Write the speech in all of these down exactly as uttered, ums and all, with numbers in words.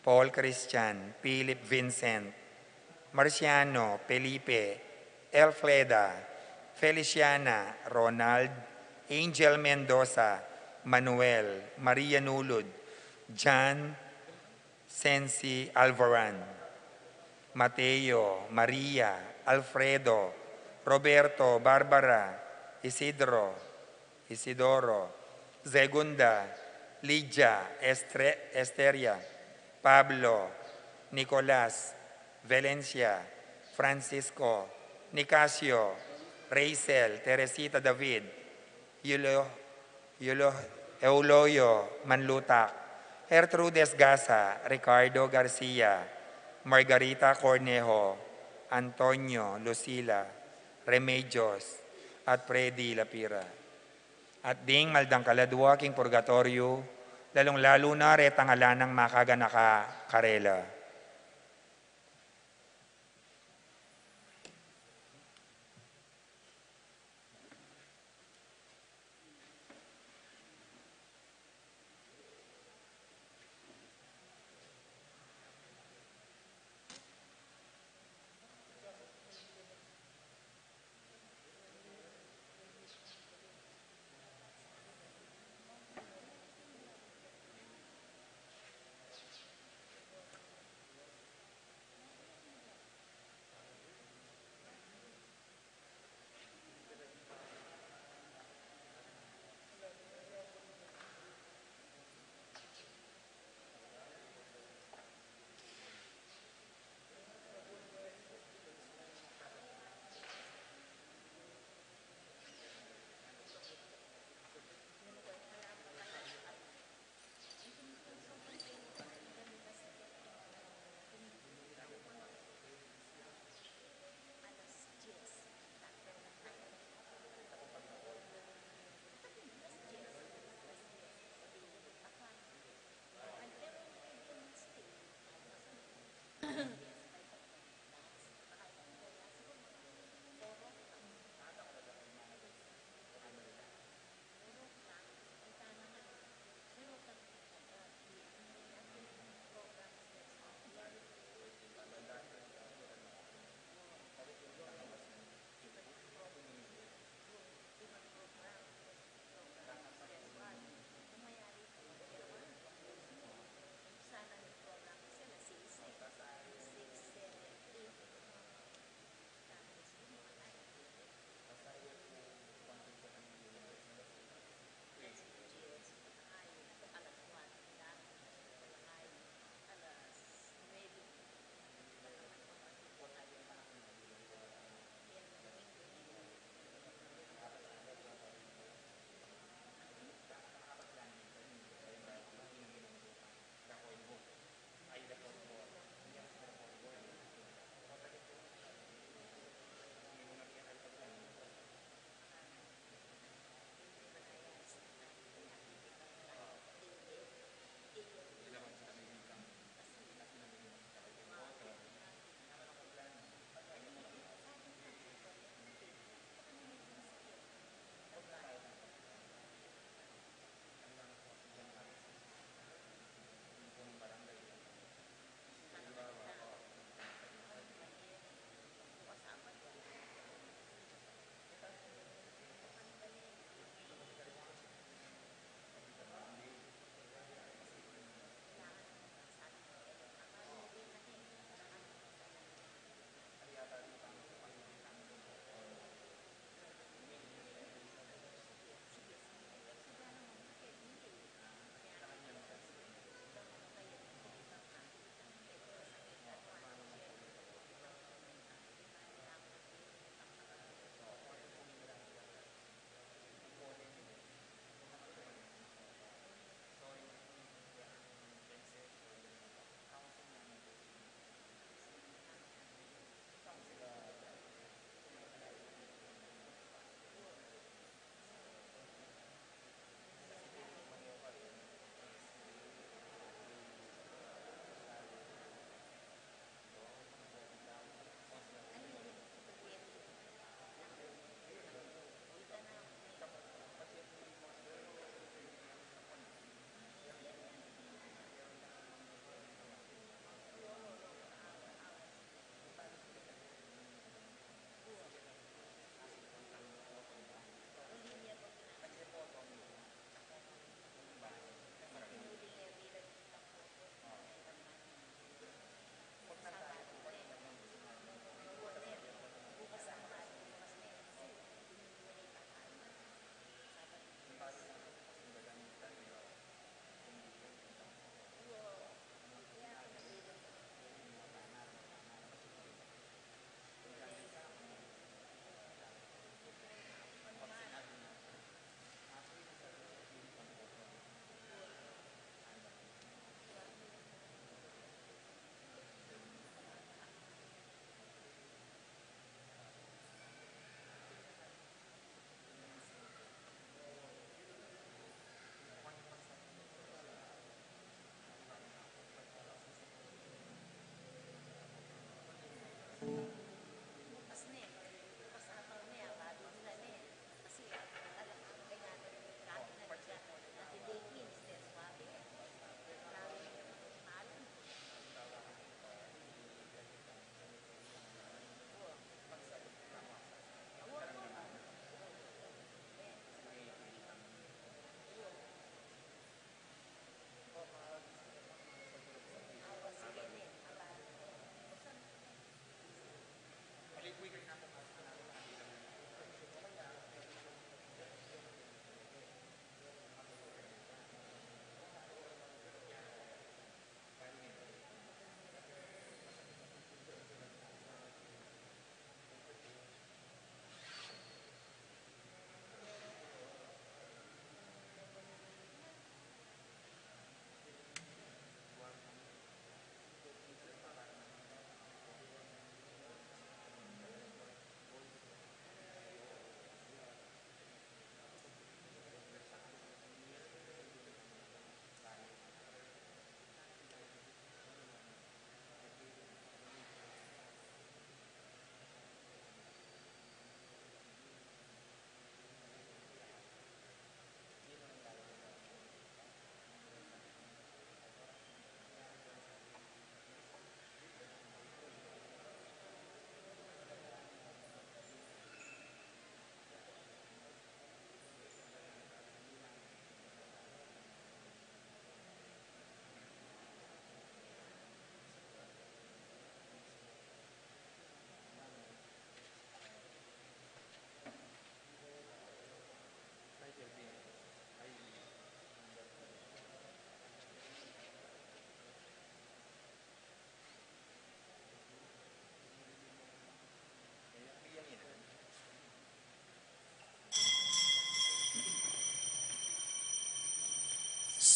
Paul Christian, Philip Vincent, Marciano, Felipe, Elfreda, Feliciana, Ronald, Angel Mendoza, Manuel, Maria Nulud, John, Sensi Alvaran, Mateo, Maria, Alfredo, Roberto, Barbara, Isidro, Isidoro, Segunda, Lydia, Estre-, Esteria, Pablo, Nicolas, Valencia, Francisco, Nicasio, Rachel, Teresita, David, Yulo, Yulo, Euloyo Manlutak, Gertrudes Gasa, Ricardo Garcia, Margarita Cornejo, Antonio, Lucila, Remedios, at Freddy Lapira. At ding maldang kaladua king purgatoryo, lalung-lalu na retang ala nang makaganaka karela.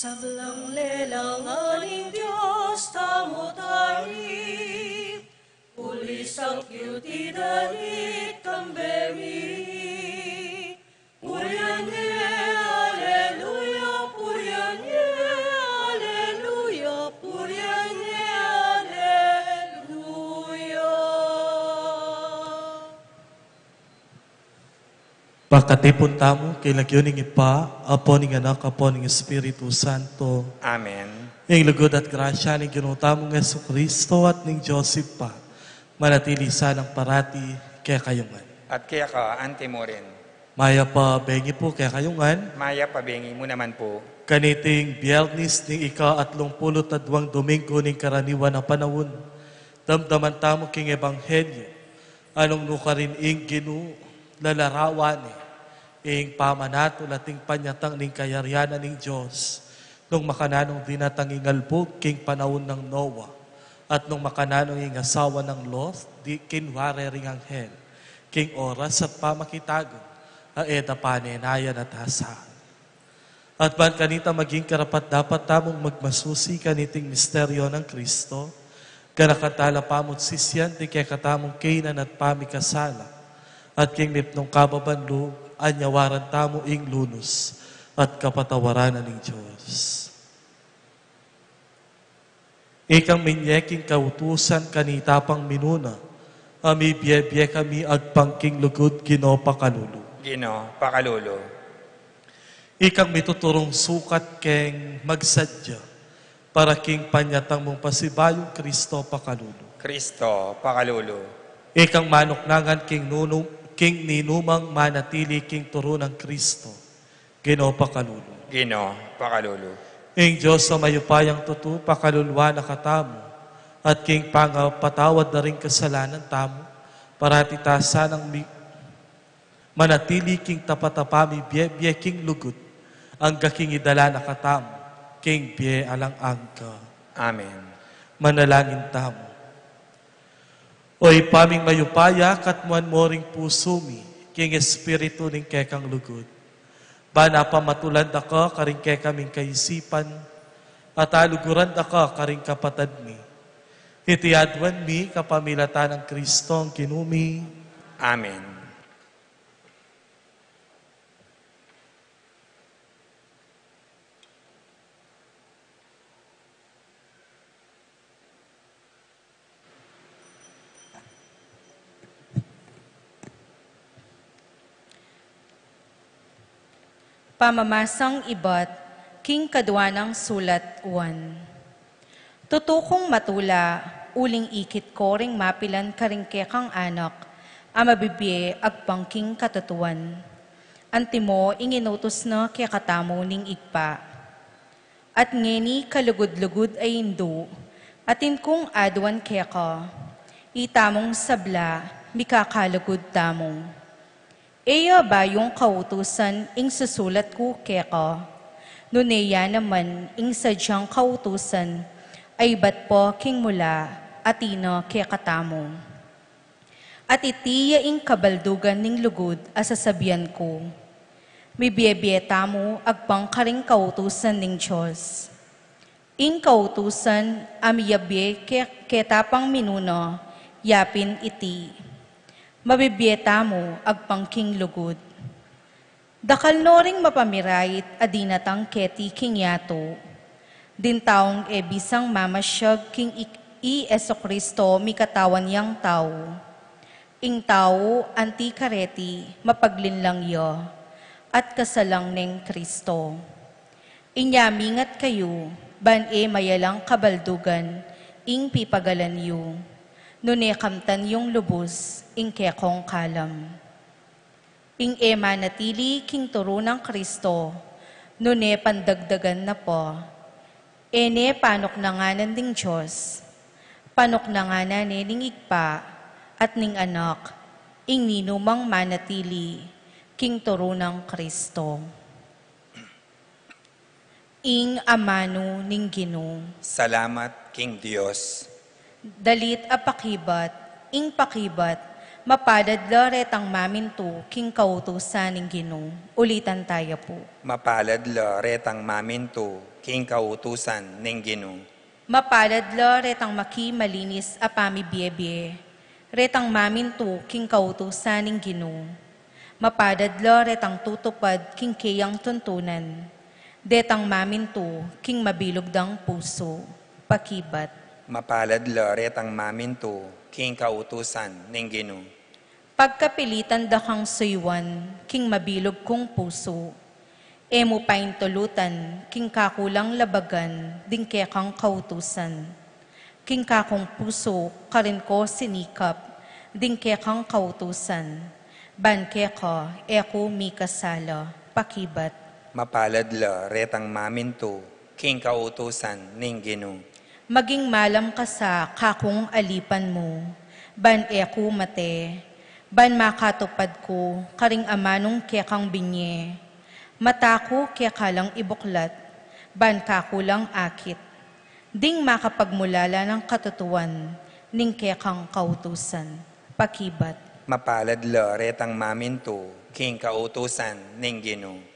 Sablang lelangan ning Dios tamu tari, pulisak yu ti dalit kambe mi. Purian ye, aleluya, purian ye, aleluya, purian ye, aleluya. Pakatipun tamu king lagyu ning Ibpa, Apo, ning Anak, Apo, ning Espiritu Santo. Amen. Ing lugud at grasya ning Ginu tamung Jesucristo at ning Dios Ibpa, manatili sanang parati kekayu ngan. At keka antimurin. Mayap a bengi pu kekayu ngan. Mayap a bengi mu naman pu. Kaniting Biyernes ning ika-atlungpulu't aduang Domingo ning karaniwan a panaun, damdaman tamu king Ebanghelyo a nung nukarin ing Ginu, lalarawan ne ing pamanatul at ing panyatang ning kayarian ning Dios, nung makananu ing dinatang ing albug king panaun nang Noah, at nung makananu ing asawa nang Lot, di kinware ring anghel king oras at pamakitagun a e da panenayan at asahan. At ban kanita maging karapat-dapat tamung magmasusi kaniting misteryo nang Kristo, ganakan tala pamu't sisian ding kekatamung kainan at pamikasala, at king mipnung kababan lub, anyawaran tamu ing lunus at kapatawaran na ning Dios. Ikang minye king kautusan kanita pang minuna, a mibie-bie kami agpang king lugud, Ginu, pakalulu. Ginu, pakalulu. Ikang mituturung sukat keng magsadya para king panyatang mung pasibayung Kristo, pakalulu. Kristo, pakalulu. Ikang manuknangan king nunu-, king ninumang manatili king turu nang Kristo, Ginu, pakalulu. Ginu, pakalulu. Ing Dios a mayupayang tutu, pakaluluan na katamu, at king pangapatawad da ring kasalanan tamu, parati ta sanang mi-, manatili king tapat a pamibie-bie king lugud, angga king idala na katamu king bie alang angga. Amen. Manalangin tamu. O Ibpa ming mayupaya, katmuan mo ring pusu mi king espiritu ning kekang lugud, ban apamatulan da ka karing kekaming kaisipan, at aluguran da ka karing kapatad mi. Iti aduan mi kapamilatan nang Kristong Ginu mi. Amen. Pamamasang ibat king kadua nang sulat Juan. Tutu kung matula, uling ikit ko ring mapilan karing kekang anak a mabibie agpang king katutuan. Antimo ing inutus na kekatamu ning Ibpa. At ngeni kalugud-lugud a indu, atin kung aduan keka, itamung sabla, mikakalugud tamu. E ya bayung kautusan ing susulat ku keka, nune ya naman ing sadyang kautusan a ibat pa king mula, atin na kekatamu. At iti ya ing kabaldugan ning lugud a sasabian ku. Mibie-bie tamu agpang karing kautusan ning Dios. Ing kautusan a miyabie ke-, keta pang minuna, yapin iti. Mabibie tamu agpang king lugud. Dakal no ring mapamirait a dinatang keti king yatu. Ding taung e bisang mamasyag king ik-, i Jesucristo mikatawan yang tau. Ing tau anti kareti mapaglinlang ya, at kasalang neng Kristo. Inya mingat kayu, ban e mayalang kabaldugan ing pipagalan yu, nune kamtan yung lubus ing kekong kalam. Ing e manatili king turu nang Kristo, nune pandagdagan na pa. E ne panuknanganan ning Dios, panuknanganan ne ning Ibpa at ning Anak, ing ninumang manatili king turu nang Kristo. Ing amanu ning Ginu. Salamat king Dios. Dalit a pakibat, ing pakibat, mapalad la retang mamintu king kautusan ning Ginu. Ulitan taya pu. Mapalad la retang mamintu king kautusan ning Ginu. Mapalad la retang maki malinis a pamibiebie, retang mamintu king kautusan ning Ginu. Mapalad la retang tutupad king keyang tuntunan, detang mamintu king mabilug dang pusu. Pakibat. Mapalad la retang mamintu king kautusan ning Ginu. Pagkapilitan da kang suyuan king mabilug kung pusu, e mu paintulutan king kaku lang labagan ding kekang kautusan. King kakung pusu karin ko sinikap ding kekang kautusan, ban keka e ku mikasala. Pakibat. Mapalad la retang mamintu king kautusan ning Ginu. Maging malam ka sa kakung alipan mu, ban e ku mate, ban makatupad ku karing amanung kekang binye. Mata ku keka lang ibuklat, ban kaku lang akit, ding makapagmulala nang katutuan ning kekang kautusan. Pakibat. Mapalad la retang mamintu king kautusan ning Ginu.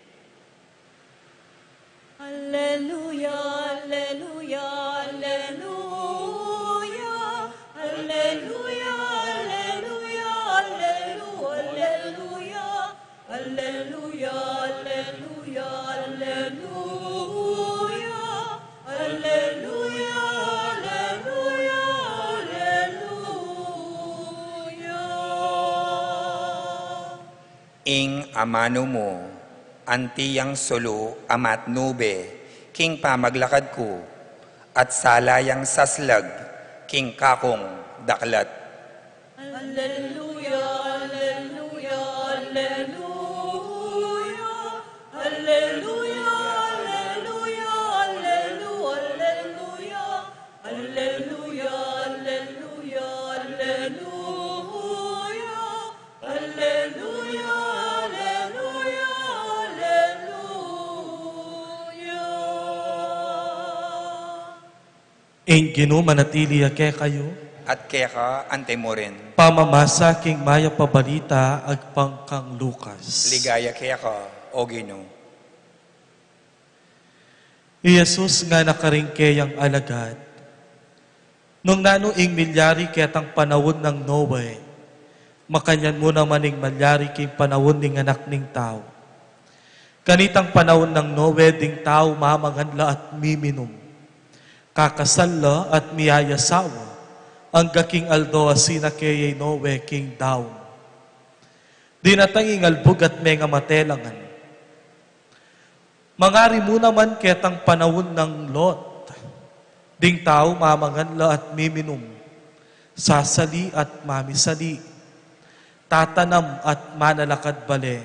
Alleluia, alleluia, alleluia. Alleluia, alleluia, alleluia. Alleluia, alleluia, alleluia. Alleluia, alleluia, alleluia. Ing amanu mu, anti yang sulu a matnube king pamaglakad ku, at sala yang saslag king kakung daklat. Alleluia, alleluia, alleluia. Alleluia, alleluia, alleluia, alleluia. Alleluia, alleluia, alleluia. Alleluia, alleluia, alleluia. Ing Ginu manatili ya kekayu. At keka antimurin. Pamamasa king Mayap a Balita agpang kang Lucas. Ligaya keka, O Ginu. I Jesus ngana karing keyang alagad, nung nanu ing milyari ketang panaun nang Noe, makanyan mu naman ing malyari king panaun ning Anak ning Tau. Kanitang panaun nang Noe, ding tau mamangan la at miminum, kakasal la at miyayasawa, angga king aldo a sinake ya i Noe king daun. Dinatang ing albug at mengamate la ngan. Mangari mu naman ketang panaun nang Lot. Ding tau mamangan la at miminum, sasali at mamisali, tatanam at manalakad bale.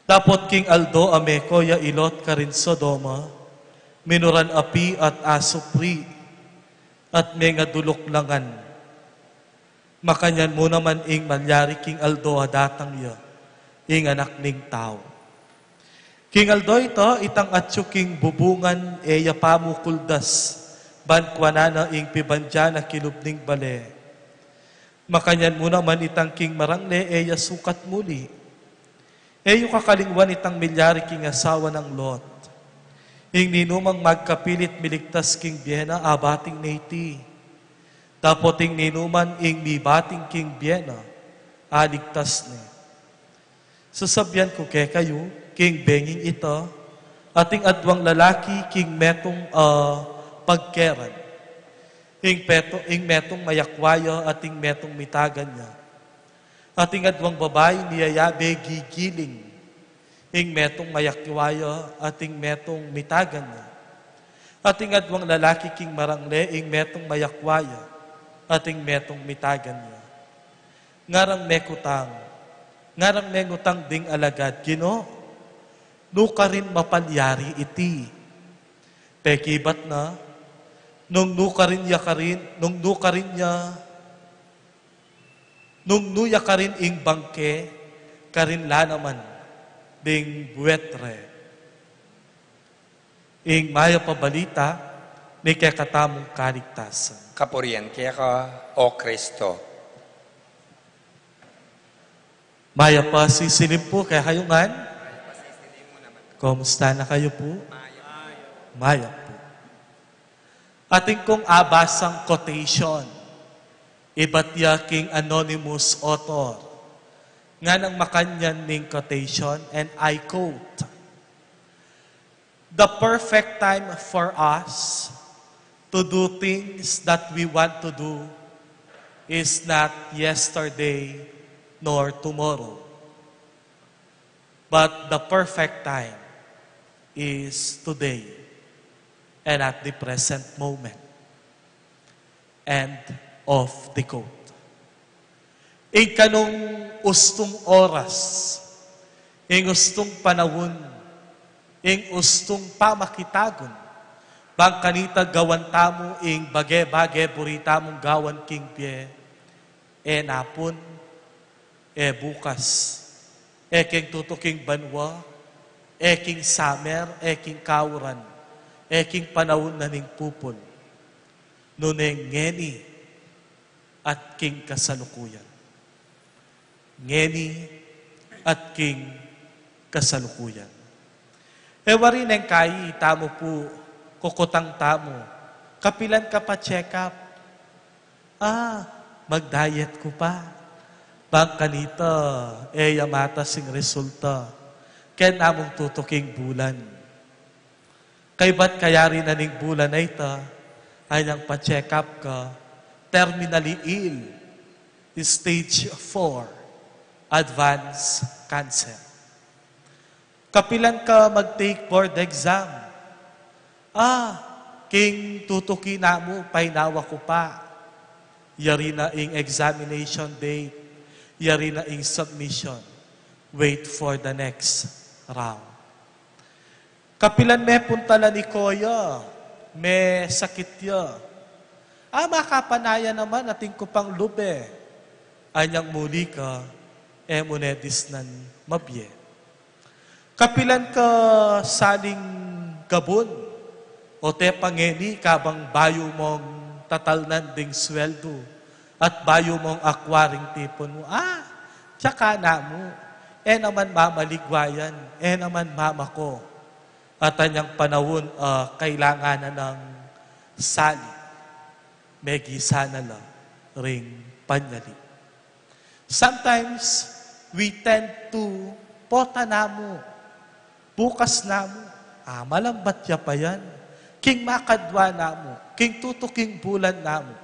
Dapot king aldo a meko ya i Lot karin Sodoma, minuran api at asupri, at mengaduluk la ngan. Makanyan mu naman ing malyari king aldo a datang ya ing Anak ning Tau. King aldo ita, itang atyu king bubungan e ya pamukuldas, ban kuanan na ing pibandian a kilub ning bale. Makanyan mu naman itang king marangle e ya sukat muli. E yu kakalingwan itang milyari king asawa nang Lot. Ing ninumang magkapilit miligtas king bie na, abating ne iti. Dapot ing ninuman ing mibating king bie na, aligtas ne. Sasabian ku kekayu, king benging ita, ating adwang lalaki king metung a pagkeran. Ing petu-, ing metung mayakwa ya, ating metung mitagan ya. Ating adwang babai miyayabe gigiling, ing metung mayakwa ya, ating metung mitagan ya. Ating adwang lalaki king marangle, ing metung mayakwa ya, ating metung mitagan ya. Ngarang mekutang, ngarang mengutang ding alagad, Ginu, nu karin mapalyari iti? Pekibat na, nung nu karin ya karin, nung nu karin ya, nung nu ya karin ing bangke, karin la naman ding buetre. Ing mayap a balita ning kekatamung kaligtasan. Kapurian keka, O Kristo. Mayap a sisilim pu kekayu ngan. Kumusta na kayu pu? Mayap pu. Atin kung abasang quotation, ibat ya king anonymous author, nganang makanyan ning quotation, and I quote, "The perfect time for us to do things that we want to do is not yesterday nor tomorrow, but the perfect time is today and at the present moment." End of the quote. Ing kanung ustung oras, ing ustung panaun, ing ustung pamakitagun, bang kanita gawan tamu ing bage-bage buri tamung gawan king bie, e napun, e bukas, e king tutuking banua, e king summer, e king kauran, e king panaun na ning pupul. Nune ngeni at king kasalukuyan. Ngeni at king kasalukuyan. E wari neng kai tamu pu, kukutang tamu, kapilan ka pa-check up? Ah, mag-diet ku pa. Bang kanita, e ya matas ing resulta king namung tutuking bulan. Kaybat kayari na ning bulan a ita, anyang pa-check up ka, terminally ill, stage four, advanced cancer. Kapilan ka mag-take board exam? Ah, king tutuki namu, painawa ku pa. Yari na ing examination date, yari na ing submission. Wait for the next round. Kapilan me puntalan i koya, me sakit ya. Ah, makapanaya naman, atin ku pang lube. Anyang muli ka, e mu ne disnan mabie. Kapilan ka saling gabun, o te pa ngeni kabang bayu mong tatalnan ding sweldu, at bayu mong akwa ring tipun mu. Ah, tsaka namu, e naman mamaligwa yan, e naman mamako. At anyang panaun, ah, kailangan na ng sali, megisa na la ring panyali. Sometimes, we tend to pota namu, bukas namu, ah, malambat ya pa yan. King makadwa namu, king tutuking bulan namu,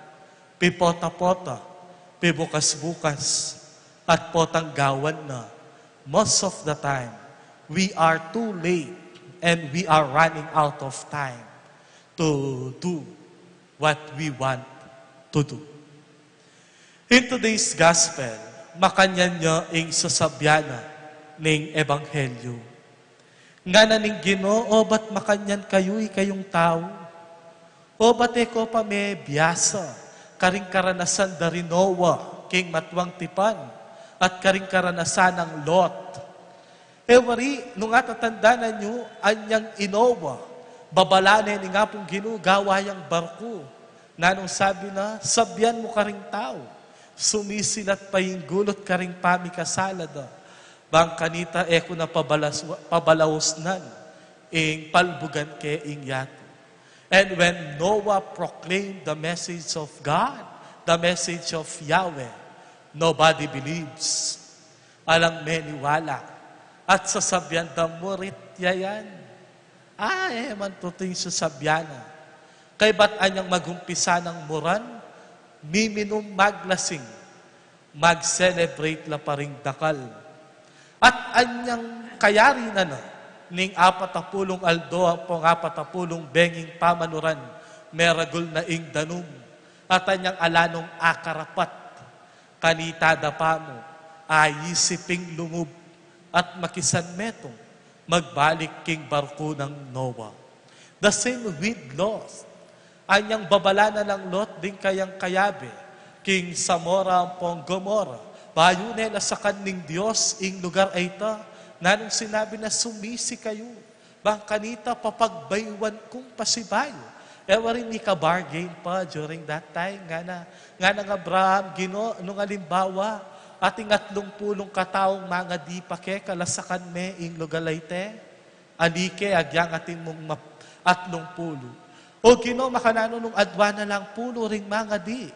pipota-pota, pibukas-bukas, at potang gawan na. Most of the time, we are too late and we are running out of time to do what we want to do. In today's gospel, makanyan ya ing sasabyan na ning ebanghelyo. Ngana ning Ginu, obat makanyan kayu, ikayung tau? Obat e ko pa mebiasa karing karanasan da ri Noah king matuang tipan at karing karanasan nang Lot? E wari, nung atatandanan yu, anyang i Noah, babala ne ning Apung Ginu, gawa yang barku. Nanung sabi na, sabyan mu karing tau, sumisilat pa ing gulut karing pamikasala da. Bang kanita e ku na pabalas-, pabalausnan ing palbugan ke ing yatu. And when Noah proclaimed the message of God, the message of Yahweh, nobody believes. Alang meniwala. At sasabyan da, murit ya yan. Ah, e man tutu ing sasabyan na. Kaybat anyang magumpisa nang muran, miminum, maglasing, mag-celebrate la pa ring dakal. At anyang kayari na na ning apatapulung aldo ampong apatapulung benging pamanuran, meragul na ing danum, at anyang ala nung akarapat. Kanita da pamu, aisip ing lumub at makisan metung, magbalik king barku nang Noah. The same with Lot. Anyang babala na nang Lot ding kayang kayabe king Samora ampong Gomora, bayu ne lasakan ning Dios ing lugar a ita, nanung sinabi na, sumisi kayu. Bang kanita, papagbayuan kung pasibayu. E wari, mika-bargain pa during that time. Ngana, ngana nang Abraham, Ginu, nung alimbawa, ating atlung pulung kataung mangadi pa keka, lasakan me ing lugal a ite. Ali ke, agyang atin mung map-, atlung pulu. O Ginu, makananu nung adwa na lang pulu ring mangadi?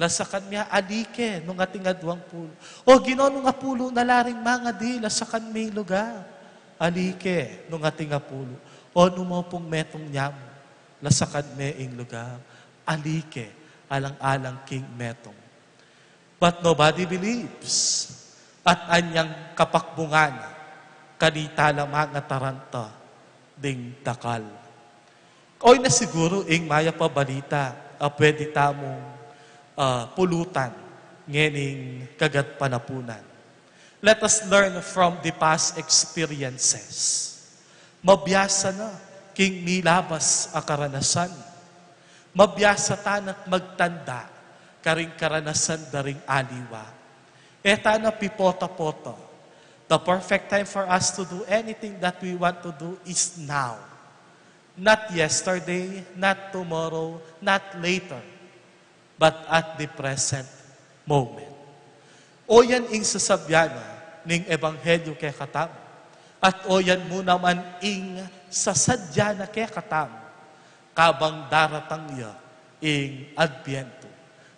Lasakan mi ya, ali ke nung ating adwang pulu. O Ginu, nung apulu na la ring mangadi, lasakan me ing lugar? Ali ke nung ating apulu. O nu mu pung metung nyamu, lasakan me ing lugar? Ali ke alang-alang king metung? But nobody believes. At anyang kapakbungan, kanita la mangataranta ding dakal. Oy na siguru ing mayap a balita a pwede tamung, ah, pulutan ngening kagatpanapunan. Let us learn from the past experiences. Mabiasa na king milabas a karanasan. Mabiasa tana't magtanda karing karanasan da ring aliwa. E tana pipota-pota. The perfect time for us to do anything that we want to do is now. Not yesterday, not tomorrow, not later, but at the present moment. O yan ing sasabyan na ning ebanghelyo kekatamu. At o yan mu naman ing sasadya na kekatamu kabang daratang ya ing Adbyento,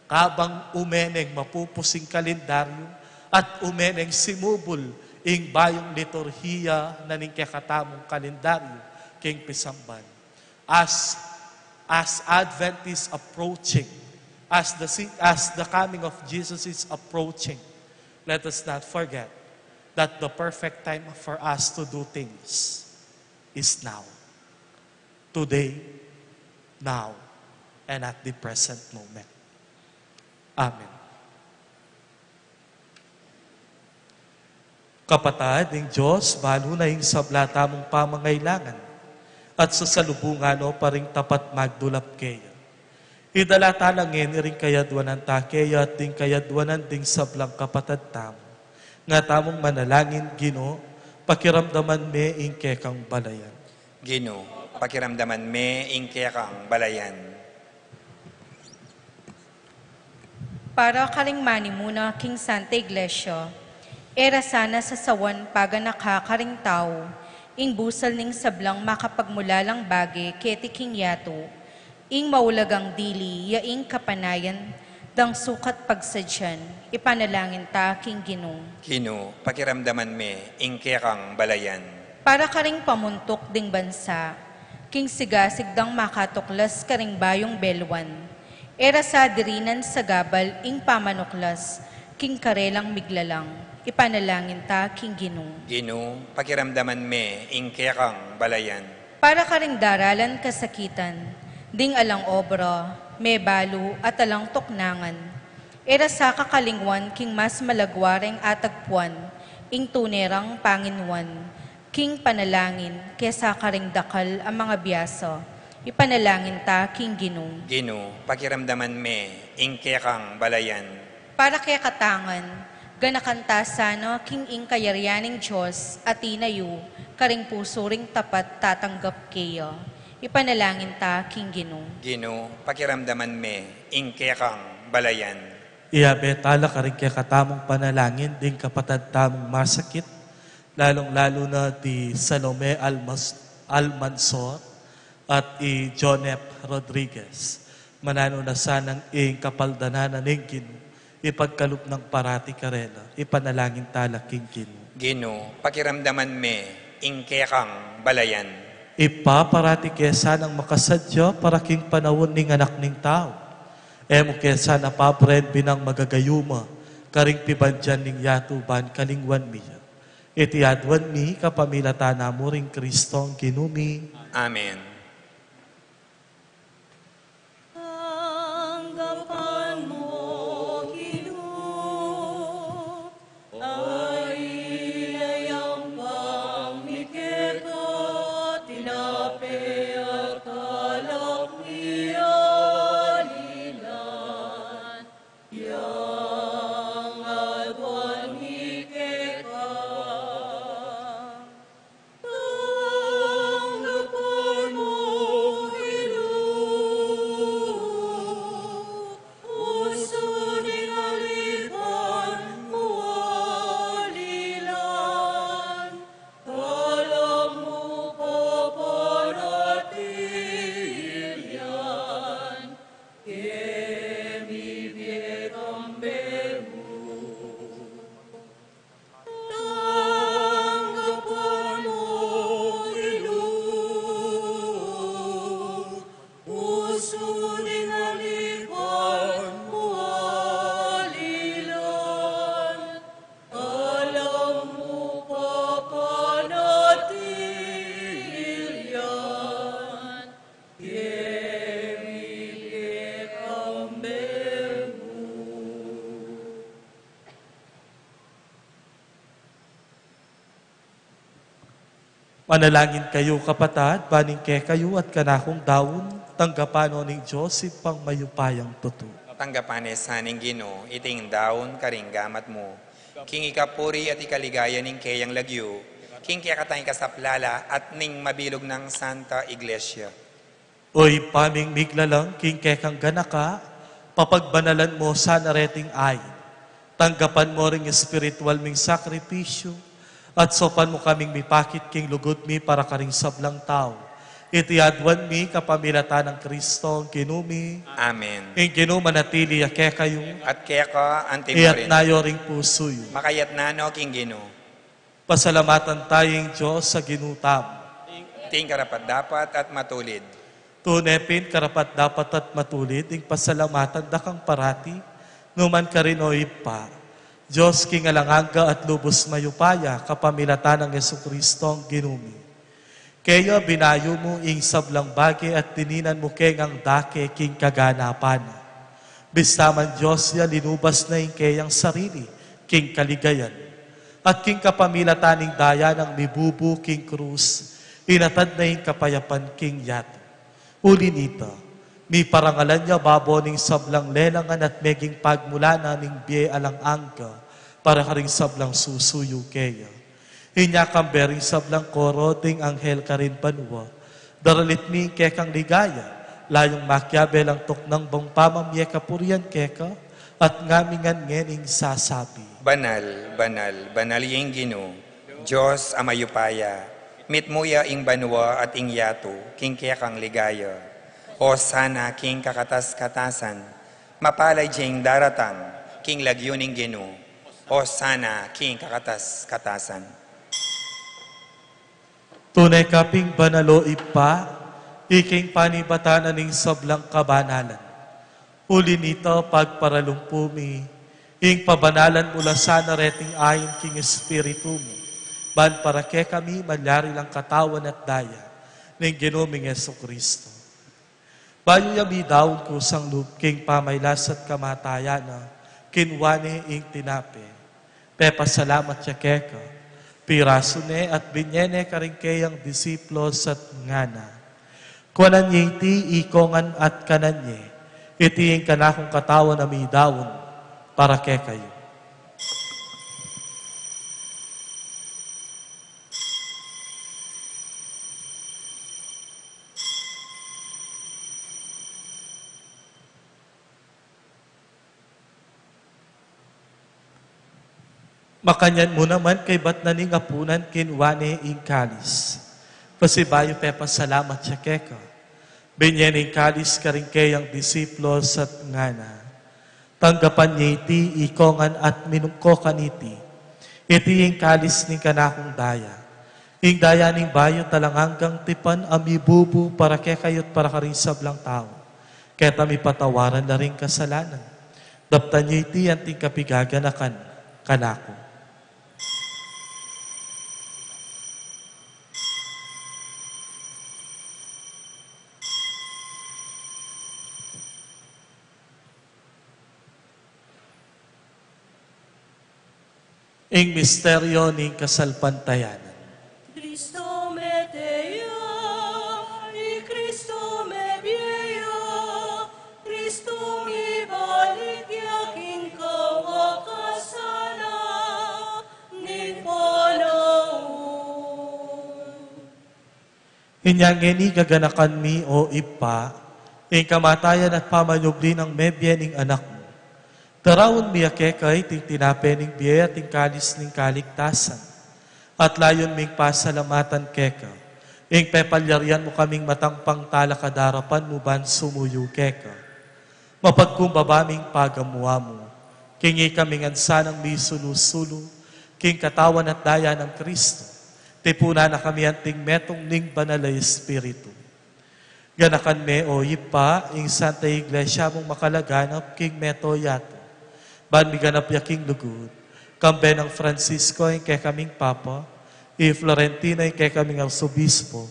kabang ume neng mapupus ing kalendaryo at ume neng simubul ing bayung liturhiya na ning kekatamung kalendaryo king pisamban. As, as Advent is approaching, as the si-, as the coming of Jesus is approaching, let us not forget that the perfect time for us to do things is now. Today, now, and at the present moment. Amen. Kapatad, ing Dios balu na ing sabla tamung pamangailangan, at sasalubungan no pa ring tapat magdulap keya. Idala ta la ngeni ring kayadwanan ta keya at ding kayadwanan ding sablang kapatad tamu. Nga tamung manalangin, Ginu, pakiramdaman me ing kekang balayan. Ginu, pakiramdaman me ing kekang balayan. Para karing manimuna king Santa Iglesia, e ra sana sasawan paganaka karing tau ing busal ning sablang makapagmulalang bage keti king yatu, ing maulagang dili ya ing kapanayan dang sukat pagsadyan, ipanalangin ta king Ginu. Ginu, pakiramdaman me ing kekang balayan. Para karing pamuntuk ding bansa, king sigasig dang makatuklas karing bayung beluan, e ra sa dirinan sagabal ing pamanuklas king karelang miglalang, ipanalangin ta king Ginu. Ginu, pakiramdaman me ing kekang balayan. Para karing daralan kasakitan, ding alang obra, mebalu at alang tuknangan, e ra sa kakalingwan king mas malagwa reng atagpuan ing tune rang panginuan, king panalangin kesa karing dakal a mangabiasa, ipanalangin ta king Ginu. Ginu, pakiramdaman me ing kekang balayan. Para kekatang ngan, ganakan ta sana king ing kayarian ning Dios a tinayu karing pusu ring tapat tatanggap keya, ipanalangin ta king Ginu. Ginu, pakiramdaman me ing kekang balayan. Iyabe ta la karing kekatamung panalangin ding kapatad tamung masakit, lalung-lalu na di Salome Almas-, Almanzor at i Jonep Rodriguez. Mananu na sanang ing kapaldanan na ning Ginu ipagkalub nang parati karela, ipanalangin ta la king Ginu. Ginu, pakiramdaman me ing kekang balayan. Ibpa, parati ke sanang makasadya para king panaun ning Anak ning Tau. E mu ke sana pabren binang magagayuma karing pibandian ning yatu ban kalingwan mi ya. Iti aduan mi kapamilatan na mu ring Kristong Ginu mi. Amen. Tanggapan mo, Ginu, ay layampang mi keka, tinape at alak mi alilan. Yang aduan mi keka. Tanggapan mo, Manalangin kayu, kapatad, ban ing kekayu at kanakung daun, tanggapan no ning Dios Ibpang mayupayang tutu. Tanggapan ne sa ning Ginu iting daun karing gamat mu, king ikapuri at ikaligaya ning keyang lagyu, king kekatang ikasaplala at ning mabilug nang Santa Iglesia. O Ibpa ming miglalang king kekang ganaka, papagbanalan mu sana reting ain. Tanggapan mu ring espiritual ming sakripisyu, at saupan mu kaming mipakit king lugud mi para karing sablang tau. Iti aduan mi kapamilatan nang Kristong Ginu mi. Amen. Ing Ginu manatili ya kekayu. At keka anti mo rin. Iyatas yu ring pusu yu. Makayatas no king Ginu. Pasalamatan taya ing Dios a Ginu tamu. Iti ing karapat-dapat at matulid. Tune pin karapat-dapat at matulid ing pasalamatan da kang parati, nu man karin, o Ibpa, Dios king alang angga at lubus mayupaya, kapamilatan nang Jesucristong Ginu mi. Keya binayu mu ing sablang bage at dininan mu ke ngang dake king kaganapan na. Bista man Dios ya, linubas na ing keyang sarili king kaligayan. At king kapamilatan ning daya nang mibubu king krus, inatad na ing kapayapan king yatu. Uli nita, miparangalan ya babo ning sablang lelangan at meging pagmulan na ning bie alang angga para karing sablang susuyu keya. Inya kambe ring sablang koro ding anghel karin banua, daralit mi ing kekang ligaya, layung makiabe lang tuknang bang pamamie kapurian keka, at ngamingan ngening sasabi. Banal, banal, banal ya ing Ginu, Dios a mayupaya, mitmu ya ing banua at ing yatu king kekang ligaya. Hosana king kakatas-katasan, mapalad ya ing daratang king lagyu ning Ginu. Hosana king kakatas-katasan. Tune ka pin banal, o Ibpa, ika ing panibatan na ning sablang kabanalan. Uli nita, pagparalumpu mi ing pabanalan mu la sana reting ain king Espiritu mu, ban para kekami malyari lang katawan at daya ning Ginu ming Jesucristo. Bayu ya midaun kusang lub king pamailas at kamatayan na, kinua ne ing tinape, pepasalamat ya keka, pirasu ne at binye ne karing keyang disipulus at ngana: Kuanan ye iti ikongan at kanan ye, iti ing kanakung katawan a midaun para kekayu. Makanyan mu naman kaybat na ning apunan, kinua ne ing kalis, pasibayu pepasalamat ya keka, binye ne ing kalis karing keyang disipulus at ngana: Tanggapan ye iti ikongan at minum ko kaniti. Iti ing kalis ning kanakung daya, ing daya ning bayu at alang anggang tipan a mibubu para kekayu at para karing sablang tau. Keta mipatawaran la ring kasalanan. Daptan ye iti anting kapigaganakan kanaku. Ing misteryo ning kasalpantayanan. Kristo mete ya, i Kristo mebie ya, Kristo mibalik ya king kawakasan na ning panaun. Inya ngeni gaganakan mi, o Ibpa, ing kamatayan at pamanyubli nang mebie ning Anak mu. Daraun mi ya keka iting tinape ning bie at ing kalis ning kaligtasan. At layun ming pasalamatan keka ing pepalyarian mu kaming matang pangtalakad king arapan mu ban sumuyu keka. Mapagkumbaba ming pagamu-amu king ikami ngan sanang misulu-sulu king katawan at daya nang Kristo, tipunan na kami anting metung ning Banal a Espiritu. Ganakan me, o Ibpa, ing Santa Iglesia mung makalaganap king meto yatu, ban miganap ya king lugud, kambe nang Francisco ing kekaming Papa, i Florentino ing kekaming Arsobispo,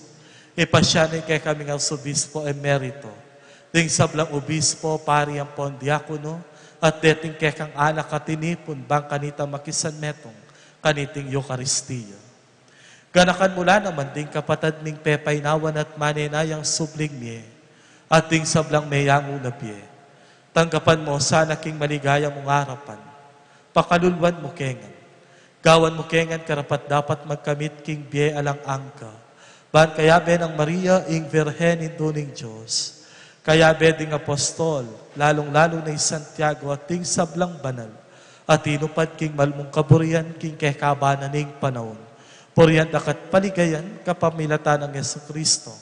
i Pasiano ing kekaming Arsobispo Emerito, ding sablang obispo, pari ampon diakono, at deting kekang anak a tinipun bang kanita makisanmetung kaniting Eukaristia. Ganakan mu la naman ding kapatad ming pepainawan at manenayang subling mie, at ding sablang meyangu na bie. Tanggapan mu sana king maligaya mung arapan. Pakaluluan mu kengan. Gawan mu kengan karapat-dapat magkamit king bie alang angga. Ban kayabe nang Maria, ing Virgen, Indu ning Dios. Kayabe ding apostol, lalung-lalu na i Santiago at ding sablang banal a tinupad king malmung kaburian king kekaban na ning panaun. Purian daka't paligayan kapamilatan nang Jesucristo,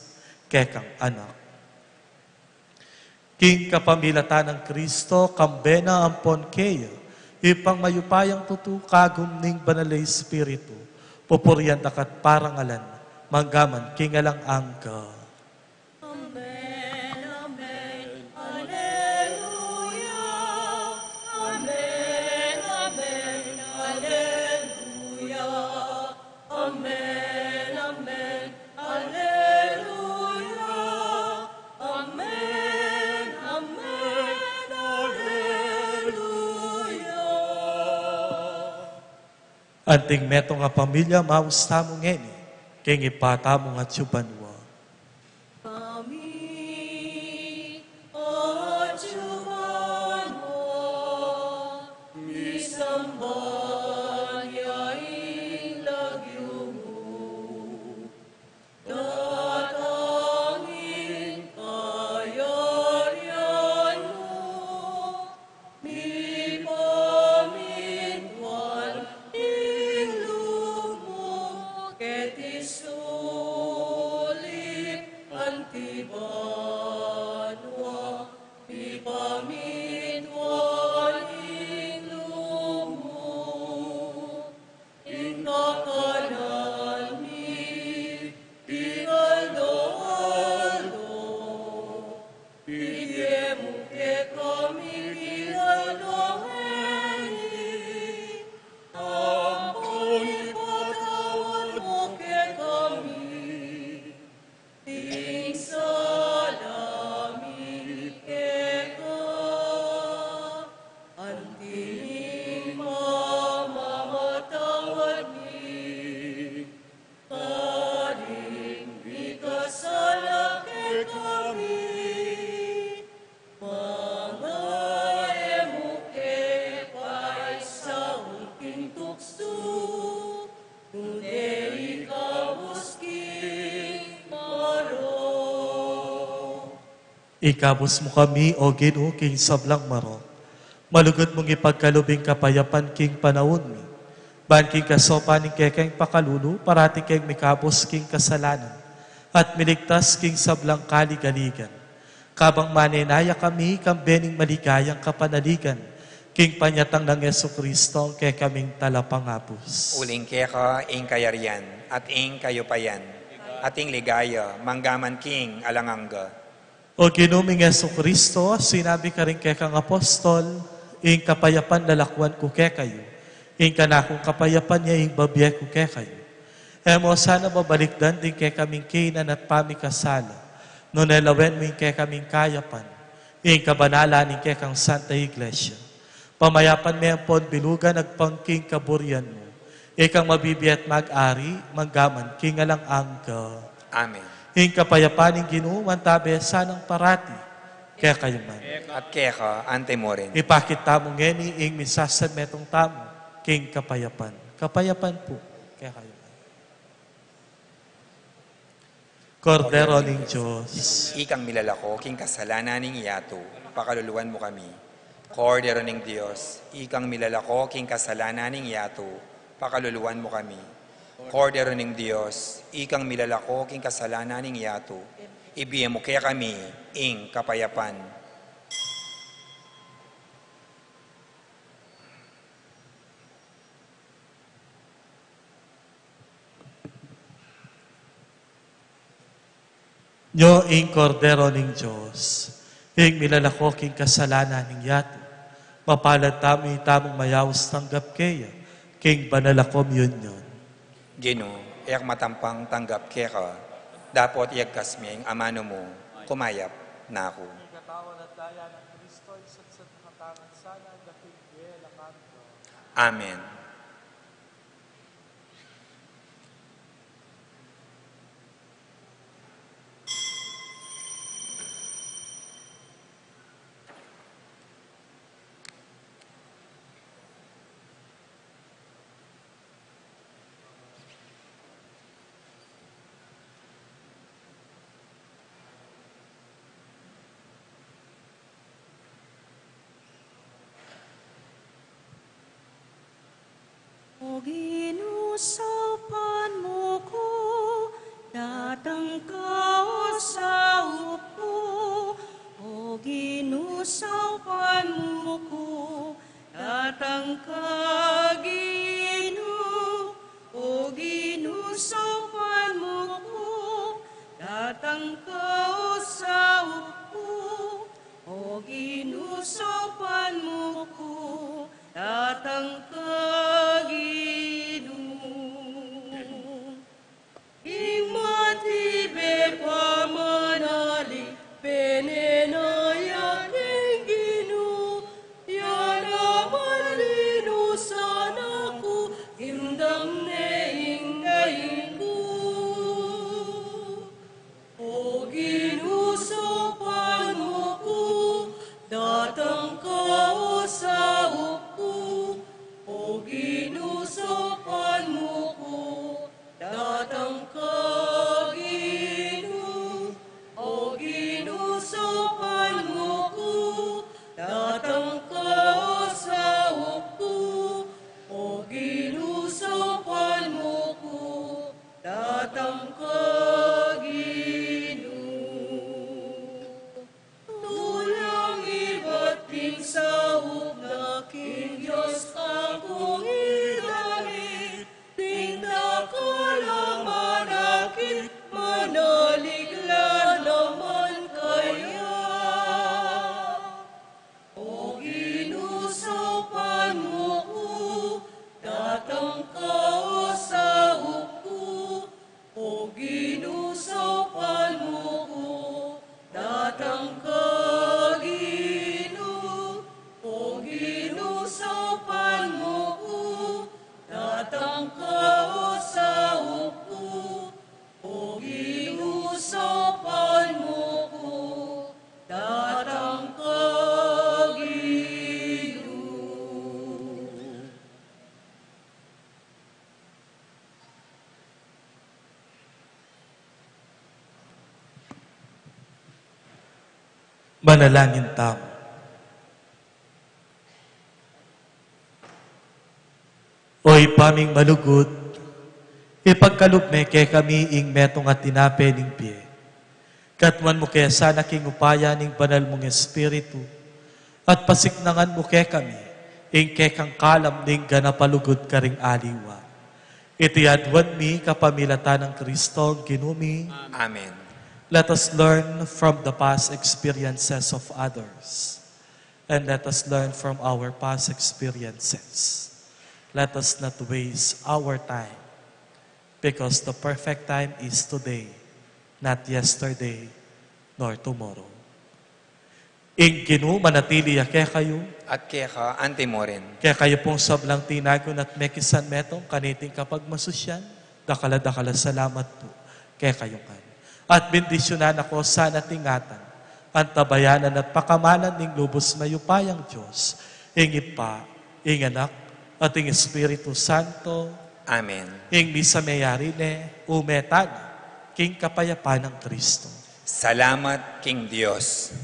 kekang Anak. King kapamilatan nang Kristo, kambe na ampon keya, Ibpang mayupayang tutu, kagum ning Banal a Espiritu, pupurian daka't parangalan, manggaman king alang angga. Amen, amen, alleluia. Amen, amen, alleluia. Amen, amen, alleluia. Amen, amen, alleluia. Anting metung a pamilya, maus tamu ngeni king Ibpa tamu a atsu banua. Kami, atsu banua, misamban ya ing lagyu mu. Datang ing kayarian mu, mipamintuan ing lub mu, keti sulip anti banua, mipamintuan ing lub mu. Ing kakanan mi king aldo-aldo, ibie mu kekami king aldo ngeni, ampon ipatawad mu kekami ing sala mi keka, anti ing pamamatawad mi karing mikasala kekami. Manga e mu ke paisaul king tuksu, nune ikabus king marok. Ikabus mu kami, O Ginu, king sablang marok. Malugud mung ipagkalub ing kapayapan king panaun mi. Ban king kasaupan ning kekeng pakalulu, parati keng mikabus king kasalanan at miligtas king sablang kaligaligan. Kabang manenaya kami, kambe ning maligayang kapanaligan, king panyatang nang Jesucristo, ing kekaming Talapangabus. Uling keka ing kayarian, at ing kayupayan, at ing ligaya, manggaman king alang angga. O Ginu ming Jesucristo, sinabi karing kekang apostol, ing kapayapan lalakwan ku kekayu, ing kanakung kapayapan ya ing babie ku kekayu. E mu sana babalikdan ding kekaming kainan at pamikasala, nune lawen mu ing kekaming kayapan, ing kabanalan ning kekang Santa Iglesia. Pamayapan me ampon bilugan agpang king kaburian mu. Ikang mabibie at mag-ari, manggaman king alang angga. Amen. Ing kapayapan ning Ginu, mantabe sanang parati kekayu man. At keka anti mu rin. Ipakit tamu ngeni ing misasanmetung tamu king kapayapan. Kapayapan pu kekayu man. Kordero ning Dios. Ikang milalako king kasalanan ning yatu, pakaluluan mu kami. Kordero ning Dios, ikang milalako king kasalanan ning yatu, pakaluluan mu kami. Kordero ning Dios, ikang milalako king kasalanan ning yatu, ibie mu kekami ing kapayapan. Nyo ing Kordero ning Dios, ing milalako king kasalanan ning yatu. Mapalad tamu, itamung mayaus tanggap keya king banal a komunyon. Ginu, e ku matampang tanggap keka, dapot iyagkas me ing amanu mu, kumayap na ku. Ing katawan at daya nang Kristo, isatsat na katamu sana, dating bie alang angga. Amen. Saupan mu ku, datang ka o saup ku. O Ginu, saupan mu ku, datang ka Ginu. O Ginu, saupan mu ku, datang ka o saup ku. O Ginu, saupan mu ku, datang ka Ginu. Ing matibe pamanalig, penenaya king Ginu, ya naman linusan na ku, dimdam ne ing daing ku. O Ginu, saupan mu ku, datang ka o saup ku. O Ginu, saupan mu ku, datang ka Ginu. O Ginu, saupan mu ku, datang ka o saup ku. O Ginu, saupan mu ku, datang ka Ginu. Tulang ibat king saup na king Dios kakung idalit, ding dakal a manakit, manalig la naman kaya. O Ginu, saupan mu ku, datang ka o saup ku. O Ginu, saupan mu ku, datang ka Ginu. O Ginu, saupan mu ku, datang ka o saup ku. O Ginu, saupan mu ku, datang ka Ginu. Manalangin tamu. O Ibpa ming malugud, ipagkalub me kekami ing metung a tinape ning bie. Katmuan mu ke sana king upaya ning Banal mung Espiritu, at pasiknangan mu kekami ing kekang kalam ning ganap a lugud karing aliwa. Iti aduan mi kapamilatan nang Kristong Ginu mi. Amen. Let us learn from the past experiences of others. And let us learn from our past experiences. Let us not waste our time, because the perfect time is today, not yesterday, nor tomorrow. Ing Ginu manatili ya kekayu. At keka anti mo rin. Kekayu pung sablang tinagun at mekisan metung kaniting kapagmasusyan, dakal a dakal a salamat pu kekayu ngan. At bendisyunan na ko sana at ingatan, antabayanan at pakamalan ning lubus mayupayang Dios, ing Ibpa, ing Anak, at ing Espiritu Santo. Amen. Ing misa meyari ne, ume tana king kapayapan nang Kristo. Salamat king Dios.